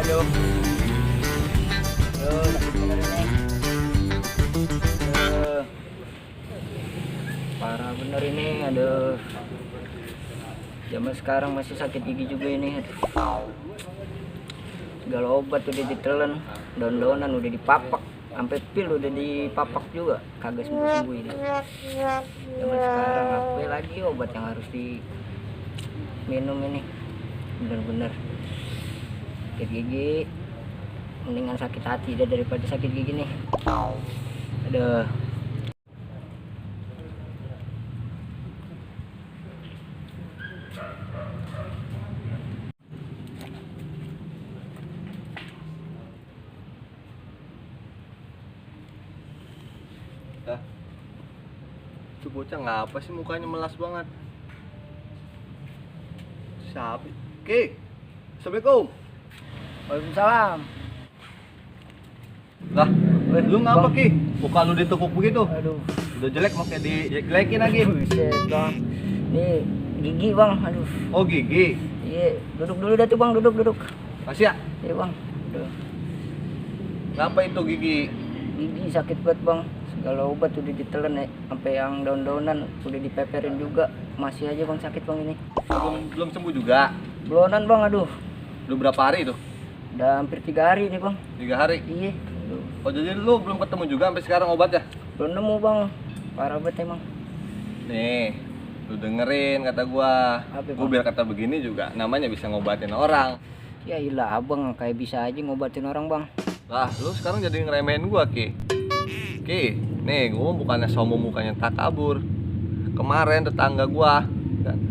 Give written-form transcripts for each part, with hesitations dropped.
aduh. Aduh, sakit bener ini. Aduh. Parah bener ini, aduh. Zaman sekarang masih sakit gigi juga ini. Aduh. Segala obat udah ditelan, daun-daunan udah dipapak, sampai pil udah dipapak juga, kagak sembuh-sembuh ini. Zaman sekarang apa lagi obat yang harus diminum ini? Bener-bener sakit gigi, mendingan sakit hati dah daripada sakit gigi nih. Aduh. Dah. Itu bocah ngapa sih mukanya melas banget? Siapa? Ki. Assalamualaikum. Waalaikumsalam. Lah, lu ngapa Bang. Ki? Muka lu ditekuk begitu. Aduh. Udah jelek makanya dijelekin lagi. Buset bang. Nih gigi bang, aduh. Oh gigi. Iya, duduk dulu dah tuh bang, duduk. Masih ya? Iya bang. Aduh. Ngapa itu gigi? Gigi sakit banget bang. Segala obat udah ditelan ya, sampai yang daun-daunan udah dipeperin juga, masih aja bang sakit bang ini. Belum sembuh juga. Belonan bang, aduh. Udah berapa hari itu? Udah hampir 3 hari nih bang. 3 hari. Iya. Aduh. Oh jadi lu belum ketemu juga sampai sekarang obatnya? Belum nemu bang. Parah banget emang. Nih, lu dengerin kata gua. Apa, Gua Bang? biar kata begini juga namanya bisa ngobatin orang. Ya ilah abang kayak bisa aja ngobatin orang bang. Lah, lu sekarang jadi ngeremehin gua, Ki. Ki, nih gua bukannya sombong mukanya takabur. Kemarin tetangga gua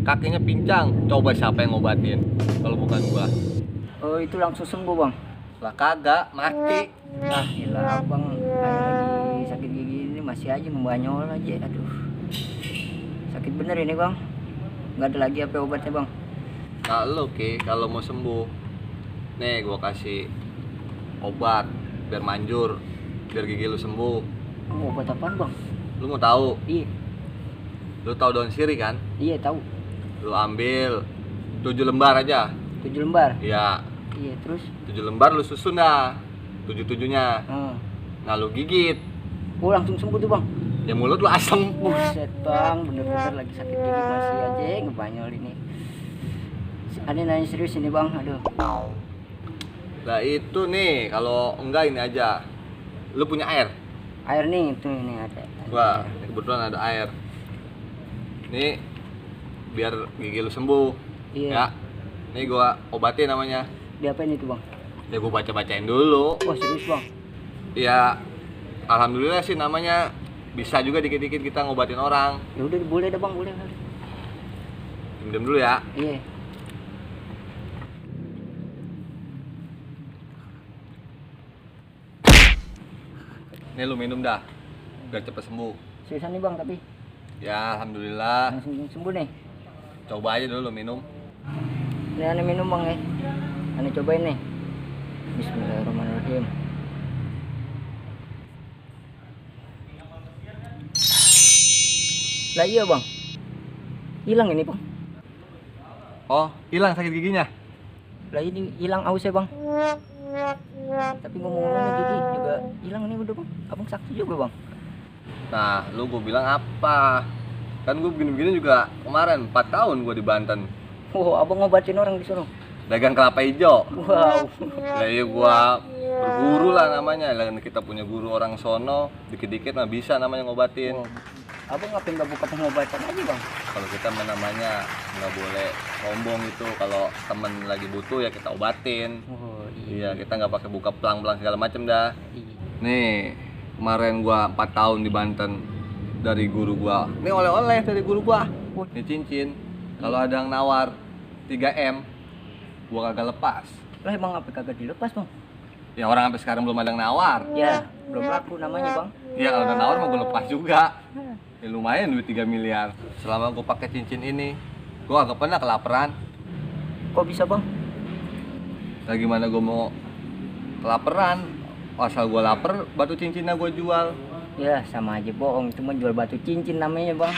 kakinya pincang. Coba siapa yang ngobatin? Kalau bukan gua. Oh itu langsung sembuh bang. Lah kagak, mati. Ah ilah abang kayak lagi sakit gigi ini masih aja ngebanyol aja. Aduh. Sakit bener ini bang. Nggak ada lagi apa obatnya bang. Nah, lu Ki, kalau mau sembuh, nih gua kasih obat biar manjur, biar gigi lu sembuh. Oh, obat apaan bang? Lu mau tahu? Iya. Lu tahu daun sirih kan? Iya tahu. Lu ambil 7 lembar aja. 7 lembar. Iya, Iya terus. 7 lembar lu susun dah. 7-7-nya. Nah, lu gigit. Oh langsung sembuh tuh bang. Ya mulut lu asem. Buset bang, bener-bener lagi sakit gigi masih aja ngebanyol ini. Aneh nanya serius ini bang, aduh. Nah, itu nih, kalau enggak ini aja. Lu punya air? Air nih, itu ini ada. Wah, kebetulan ada air. Nih, biar gigi lu sembuh. Iya. Ya. Nih gua obatin namanya. Diapain itu bang? Ya gua baca-bacain dulu. Oh serius bang? Ya, alhamdulillah sih namanya bisa juga dikit-dikit kita ngobatin orang. Ya udah boleh dah bang, boleh. Diam dulu ya. Iya. Nih lu minum dah. Biar cepet sembuh. Seriusan nih bang tapi Ya, alhamdulillah. langsung sembuh nih. Coba aja dulu minum. Ini aneh minum bang ya. Aneh cobain nih. Bismillahirrahmanirrahim. Lah iya bang. Hilang ini bang. Oh, hilang sakit giginya. Lah ini hilang ausnya bang. Tapi ngomong-ngomongnya gigi juga hilang nih udah bang. Abang sakti juga bang. Nah, lu gue bilang apa? Kan gue begini-begini juga kemarin 4 tahun gue di Banten. Oh abang ngobatin orang di sono. Dagang kelapa hijau. Wow. Lah iya gue berguru lah namanya. Lah kita punya guru orang sono, dikit-dikit mah bisa namanya ngobatin. Wow. Abang ngapain nggak buka pengobatan aja bang? Kalau kita mah namanya nggak boleh sombong itu. Kalau temen lagi butuh ya kita obatin. Oh Iya, kita nggak pakai buka pelang-pelang segala macem dah. Iya. Nih, kemarin gua 4 tahun di Banten dari guru gua. Nih oleh-oleh dari guru gua. Ini cincin. Kalau ada yang nawar 3M, gua kagak lepas. Lah emang apa kagak dilepas bang? Ya orang sampai sekarang belum ada yang nawar. Ya belum laku namanya bang. Ya kalau ada nawar mau gua lepas juga. Ya lumayan duit 3 miliar. Selama gua pakai cincin ini, gua kagak pernah kelaparan. Kok bisa bang? Lah gimana gua mau kelaparan? Asal gua lapar, batu cincinnya gua jual. Ya sama aja bohong, cuma jual batu cincin namanya bang.